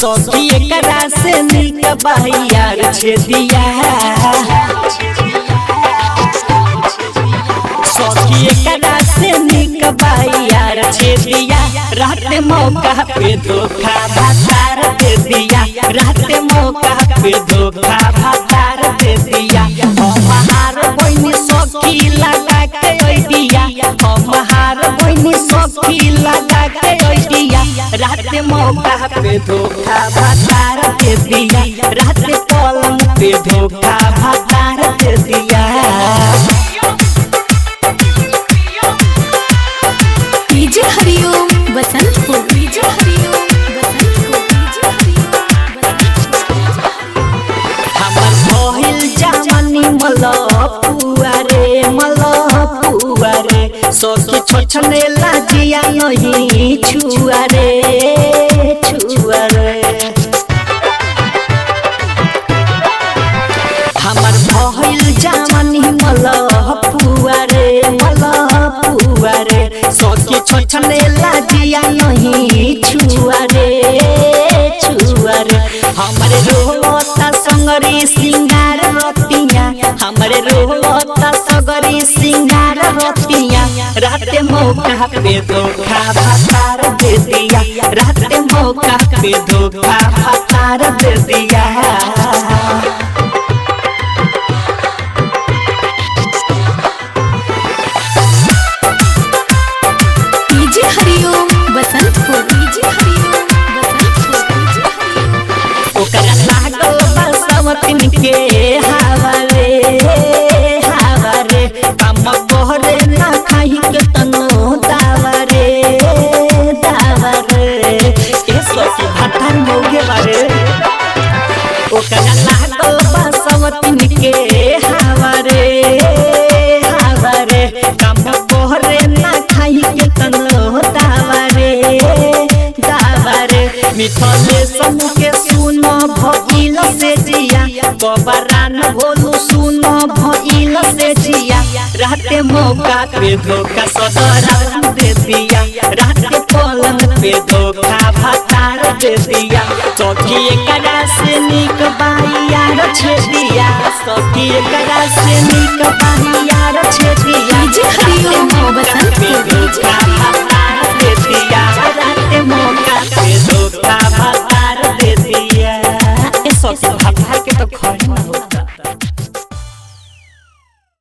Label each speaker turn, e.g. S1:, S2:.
S1: सखी एकरा से निक बहियार छेदिया। सखी एकरा से निक बहियार छेदिया, रात मौका पे धोखा भातार दे दिया। रात मौका पे धोखा भातार दे दिया। हम हार बहिनी सखी लगा के दिया, हम हार बहिनी सखी लगा के दिया। रात मौका पे धोखा भातार दे दिया, रात पलंग पे धोखा भातार दे दिया।
S2: DJ Hariom Basantpur, DJ Hariom Basantpur, DJ Hariom Basantpur.
S1: हमर भइल जवानी मलपुआ रे, मलपुआ रे। सखी छोछने लाजिया नहीं छुआ रे, छुआ रे। हमर भइल जवानी मलपुआ रे, मलपुआ रे। सखी छोछने लाजिया नहीं छुआ रे, छुआ रे। हमरे रोता संगरी सिंगार रतिया, हमरे रोता सगरी सिंगार रतिया। रात मौका पे धोखा भातार दे दिया, रात मौका पे धोखा भातार दे दिया।
S2: DJ Hariom Basantpur, DJ Hariom Basantpur, DJ Hariom.
S1: ओकरा लागल बा सवतिन के हवा रे, हवा रे। काम करे ना खाही के तनो दावा रे, दावा रे। ए सखी भातार मौगे बारे। ओकरा लागल बा सवतिन के हवा रे, हवा रे। काम करे ना खाही के तनो दावा रे, दावा रे। मिथले समूह के सुन भइल से जिया, कबरान भोलू सुन भइल से जिया। रात मौका पे धोखा सदरा दे दिया, रात पलंग पे धोखा भातार दे दिया। सखी एकरा से निक बाइयार छेदिया, सखी एकरा से निक बा